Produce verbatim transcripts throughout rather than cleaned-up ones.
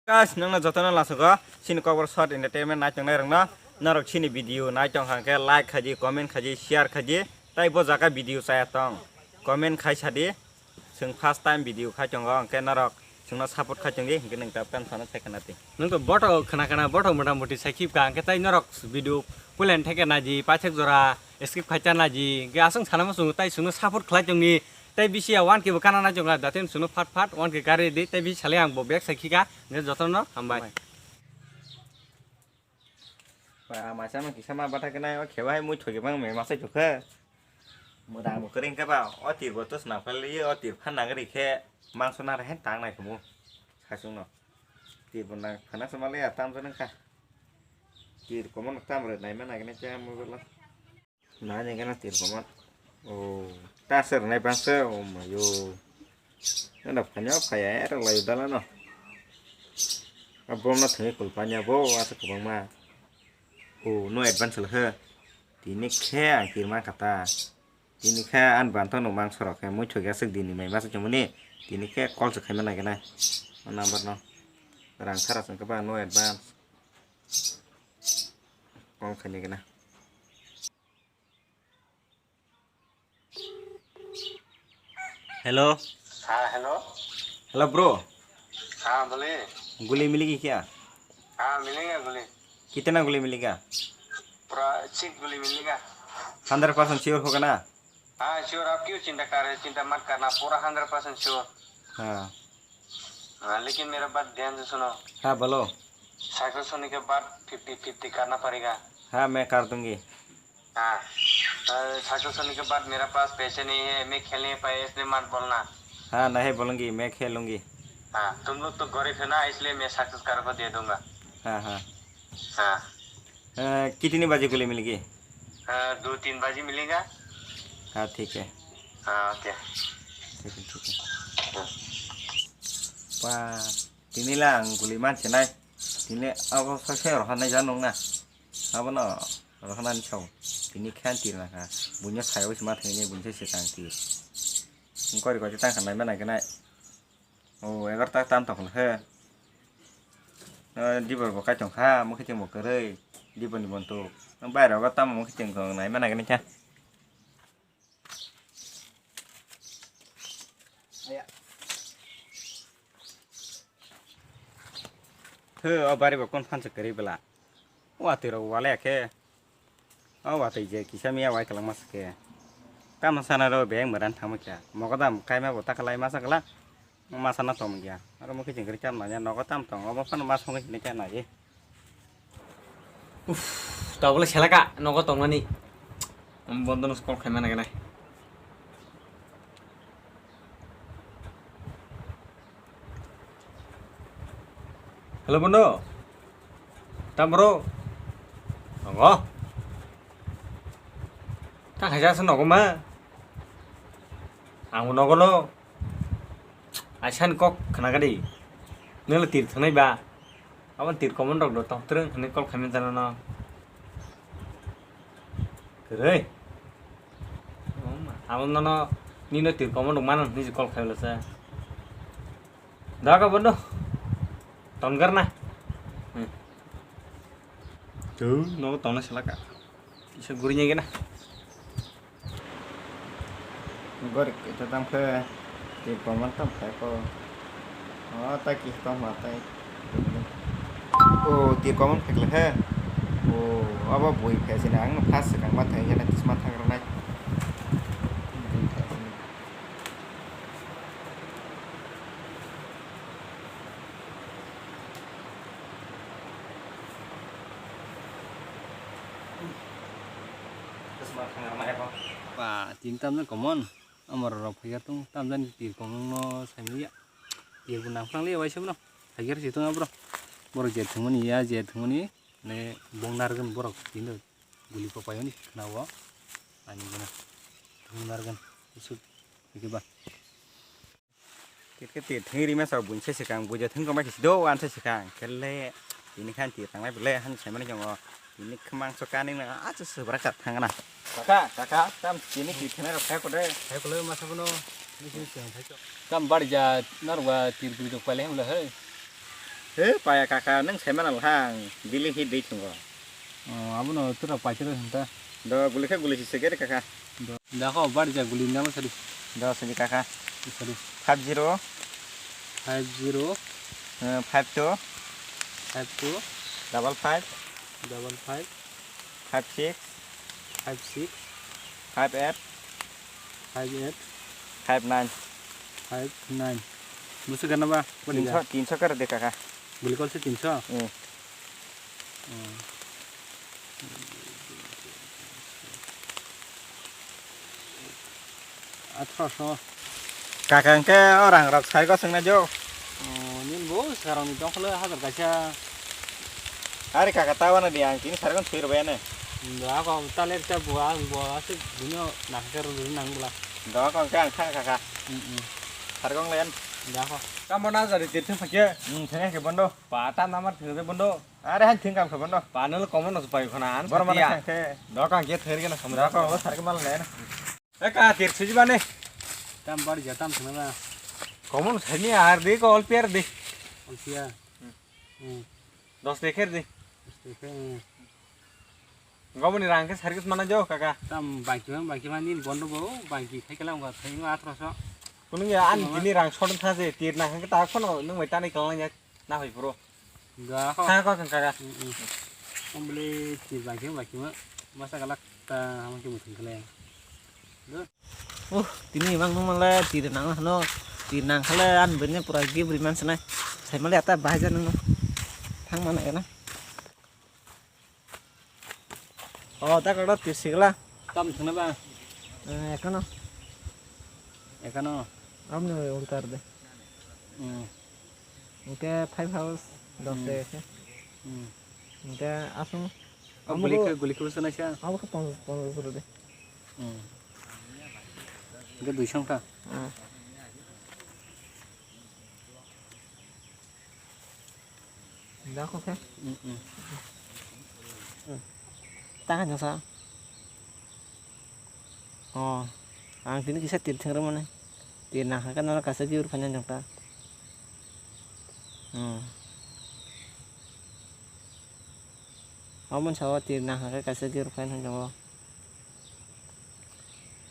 Guys, nokno jotono lasogo chini Kokborok Short Entertainment naitongnai rokno, norok chini video naitong hwnkhe like khaidi, comment khaidi, share khaidi, tai bo jaga video chaya tong comment khai sadi. Chwng first time video khai tongo, hwnkhe norok chwngno support khai tongdi, hwnkhe nwng tabuk tamo sano thai khna twi. Nwng to bothok khna khna, bothok mota moti sai khibka, hwnkhe tai norok video pulen theke naidi, paithak jora skip khai cha naidi, hwnkhe aswk sanama chwng tai chwngno support khlai tongdi, tai bisi ya one K bo kana nai chwngla, daten chwngno phat phat one K kari di, tai bisi salai ang bo bek sai khika, hwnkhe jotono hambai. Hambai. Ba, masa ma kisa ma bata kenai, o khebai mui thogi bang me masa chukha. Muda mu kering ke ba, o tir bo to sna phali, o tir phan nang ri khe, mangso na re hen tang nai khumu. Sasung no. Tir bo nang phana sama le atam jana kha. Tir komo no tam re nai ma nai kene cha mu bela. Nai nai kena tir komo. O, ta ser nai bangsa, o mayo. Nana phanya phaya era layo dalano. Abom na thani kul panya bo asa kwbangma. O, no advance le he. Tini khe ang tirma kata. Tini khe an banto no mang sorok khe mui thogi aswk dini mai masa chumuni. Tini khe call se khaima nai kena. O number no. Rang sara sangkhe ba no advance. Call khaina kena. Hello. हाँ, hello. Hello bro. हाँ, बोलिए। गोली मिलेगी क्या? हाँ, मिलेगा गोली। कितना गोली मिलेगा? पूरा चीप गोली मिलेगा। Hundred percent sure होगा ना? हाँ, श्योर। आप क्यों चिंता कर रहे हैं? चिंता मत करना, पूरा हंड्रेड परसेंट श्योर। हाँ। हाँ, लेकिन मेरा बात ध्यान से सुनो। हाँ, बोलो। सक्सेस होने के बाद फिफ्टी फिफ्टी करना पड़ेगा। हाँ, मैं कर दूंगी। हाँ। सक्सेस होने के बाद मेरा पास पैसे नहीं है, मैं खेल नहीं पाया, इसलिए मत बोलना। हाँ, नहीं बोलूंगी, मैं खेलूंगी। हाँ, तुम लोग तो गरीब है ना, इसलिए मैं सक्सेस करके दे दूंगा। हाँ, हाँ। हाँ। अ, कितनी बजे गोली मिलेगी? अ, दो तीन बजे मिलेगा। हाँ, ठीक है। हाँ, ओके। ठीक है, ठीक है। हाँ। Ba, tini le ang guli manse nai. Tini abo sakhe rohornai ja nung na. Abono rohornani sao. Tini khe ang tir nang kha. Buino sayawi se ma thangwi nai, buino se swkang tir. Wngkori koi se tang kha nai ma nai khe nai. O, egarota tam tong khe. O, dibor bo kai tong kha, mokhe tengbo kwrwi, dibor ni bontok. Nwng bairok o tamo mokhe teng tong nai ma nai khe nai khe. Thw, o bari bo kon phan se kwrwi bwla. Watwi rok wale khe. O watwi je kisa miya wai kwlangma se khe. Tamo sana ro beng mweran thangma khe. Mogodam kaima bo ta kwlai masa kwlak. Masa no tong ya. Aro mokhe jeng kwrwi chamna ya nogo tam tong obo phano ma songwi hinwi khe nai. Uff, tabole selaka nogo tongmani. Bondo no call khaima nai nai. Hello bondo. Tam bro. Nogo. Ta khaisa se nogo ma. Ang nogo no. Aisan kok khna gadi. Nelo tir thwnai ba. Abo tir common rok do tong trwng hwnwi call khaimani jana no. Kwrwi. Abo nono nino tir common rok mano hwnwi call khaimani se. Daga bondo. Tonggar na. Hmm. Tu nogo tongna selaka. Isa gurinya gena. Gorik ito tam khe tir common tam khai ko. O ta ki tong ma tai. O tir common khai kle khe. O abo bui khai sini ang no first swkang ma thang yana kisma thang rwnai. Bui khai sini. Ba, tin tamjani common. Amar rok phaiya tong tamjani tir common no saimanya. Tir bo nang phang le waisa no. Phaiya si tong abro. Borok je thwngmani ya, je thwngmani ne bong narwkgwni borok tino guli kopai hwnwi khna o. Ani gana thwng narwkgwni isuk hwnkhe ba. Tir khe tir thwngwi rima sa buini sai swkang, buja thwng tongma khe sido uan sai swkang. Khe le tini khan tir tanglai bwle han saimani chongo. Tini khmang so kani na acha subra kha thangna. Kaka, kaka, tam tini tir thwngna rok khai kode. Khai kole masa bono bisi bisi hai kho. Tam bari ja narwa tir bri dok pale hemla hai. He, paya kaka, nwng saimano wngkha ang, bili hi dei thwngo. Oh, abono tura paisano hinta. Do, guli khe guli si segere kaka. Do, dakho, bari ja guli nang sari. Do, sari kaka. Sari. Five zero. Five zero. Eh, five two. Five two. Double five. Double five. Five six. Five six. Five eight. Five eight. Five nine. Five nine. Musu gana ba? Tinso, tinso kar de kaka. Buli kol se tinso? Hmm. Hmm. Atharoso. Kaka hwnkhe o rang rok sai goswk na jo. Oh, nini bo swkarokni tongkholo hazar kaisa. Ari kaka ta wana di ang tini sarikon thwi rwbaiyane. Dako tale ta bo ang bo aswk bino nakhe rw nang bla. Dako hwnkhe ang thang kaka. Hmm, hmm. Sarikon layan. Dako. Tamo na jari tirthing phakhe. Hmm, thangya khe bondo. Pa ta namar thangya bondo. Are han thing kam khe bondo. Pa nolo komo no pai khona an. Bor mana thangkhe. Dako hwnkhe thwi rwgena samra. Dako o sarikon mal layan. Eka tir suji bane. Tam bar ja tam sana na. Komon sani ar de ko olpiar de. Olpiar. Hmm. Hmm. Dos de kher de. Dos de kher, hmm. Gomoni rang ke sargis mana jo kaka. Tam baki man baki man din bondo bo baki khai kala unga khai unga atro so. Kunung ya an tini rang sodon tha je tir na kang ta khono nung mai tani kala ya. Na hoi bro. Da ho. Kha ko kang kara. Mm, mm. Ombole tir bai khe bai khe ma. Masa galak ta hama khe muthung khle. Uh, tini imang nung male tir nang hano. Tir nang khale an bini pura gibri man sanai. Sai male ata bahai ja nung. Thang mana ya na. Oh, ta karo tir sigla. Tam thangna ba? Eh, ekano. Ekano. Amne ultar de. Hmm. Hwnkhe five house dos Hmm. de khe. Hmm. Hwnkhe aswng. Oh, amo guli ko khe, guli khe bwswk naisa? Abo khe ponchash, ponchash rw de. Hmm. Hwnkhe duisong kha? Ah. Dakho khe. Mm, mm. Ta khe jasa. Oh, ang tini kisa tir thang rwmani. Tir nang kha khe norok kaisa view rw phaina jokta. Hmm. Omo sabo tir nang kha khe kaisa view rw phaina jokta.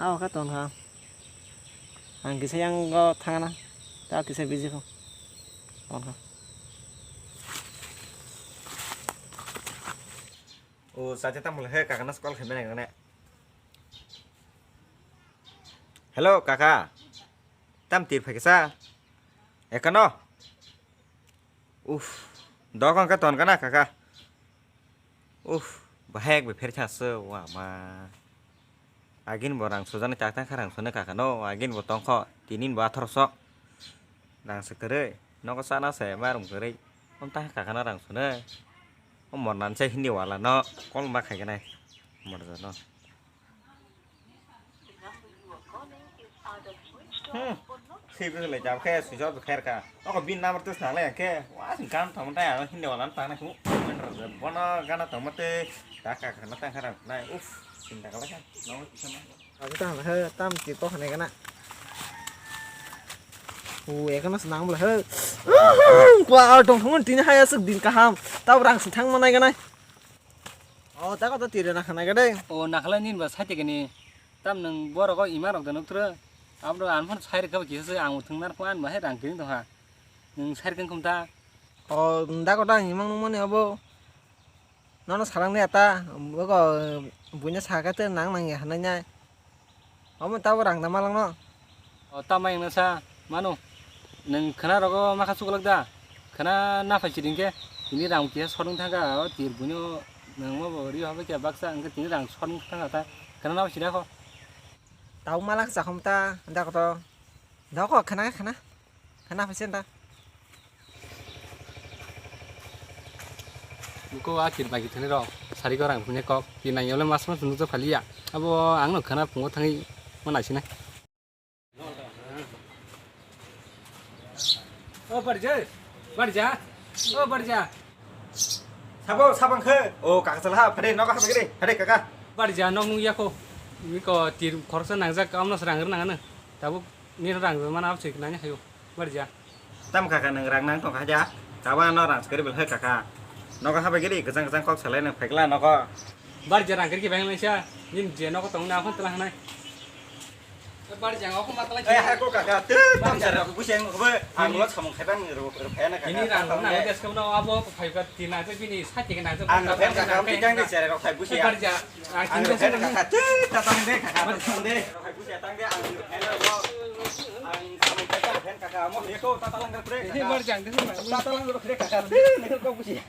Abo khe tongkha. Ang kisa yang go thangna. Ta kisa busy kho. Tongkha. O, chacha tamo le he kaka na call khaimani nang ne. Hello, kaka. Tam tir phai kisa. Ekano. Uff, dok wngkha ton kana kaka. Uff, bahai bai pherkha se wama. Agin bo rang sujani tak tang kha rang sune kaka no, agin bo tongkho, tinin bo athorosok. Rang se kwrwi, nogo chana se marung kwrwi. Om ta kaka no rang sune. Om mornan se hindi wala no, kol ma khai ganai. Morjano. Hmm. Swi bwswk le jab khe switch off kher kha. Oko bin number twi swnam lai khe. Wa sing kan tamo tai ano hindi wala tang na khu. Bono gana tamo te ta ka ka na tang khara nai. Uff, sinta kala kha. No kisa ma. Abi ta he tam ti ko khane gana. U ekana swnam le he. Kwa tong thong tini haya suk din kaham. Tab rang sing thang manai gana. O, ta kota tiri na khana gade. O, nakhala nini ba site kani. Tam nwng borok o ima rok da nuktra. Abro an phone sai rwkha ba kisa se ang thwng nar phone an ba hai rang kini tongha. Nwng sai rwkha khum ta. O, da kota ang imang nungmani abo. Nono sarang ni ata. Bogo buina saka te nang nang ya hanai nai. Omo tabo rang da malangno. O, tamo wngna sa mano. Nwng khwna rogo makha chuklak da. Khwna naphai chiding khe tini rang kisa sodwng thangkha, o tir buino nwng mo bo ri hobai khe baksa hwnkhe tini rang sodwng thangkha ta. Khwna naphai chidakho. Tabo malak chakhum ta, da koto. Da ko khwna khwna. Khwna phaisa da. Buko a tir bagi thani rok sari ko rang phunai kok tir nang yole mas mas nungja phaliya. Abo ang no khwna phungo thangwi ma naisinai. O Barja, Barja, o Barja. Sabo, sabang khe. O, kaka chala ha, phade, nogo ha, phade, phade, kaka. Barja, nok nung yako. Miko tir khoroksa nangjak, amno se rang rw nang ano. Tabuk nini rang rw mana absik nanya khayo. Barja. Tam kaka nwng rang nang tong kha ja. Taba no rang chakri belhai kaka. Nogo habai giri gajang gajang kok salai nang phaikla nogo. Bar je rang kiri bang laisa. Nin je nogo tong na phon tla hanai. Bar je nogo ma tla. Eh, ha ko kaka, tu tam sara ko busi ang ko. Ang lo samung khaibang ro ro phai na kaka. Ini rang na des ko no abo ko phai ka tin na te bini sa ti na te. Ang ro phai kaka, ang ti kang de sara ko phai busi. Bar je. Ang tin de kaka, tu ta tang de kaka, ta tang de. Phai busi tang de ang ro phai na ro. Ang samung khaibang phai kaka, mo ye ko ta tang de pre. Ini bar jang de. Ta tang ro pre kaka. Tu ne ko busi.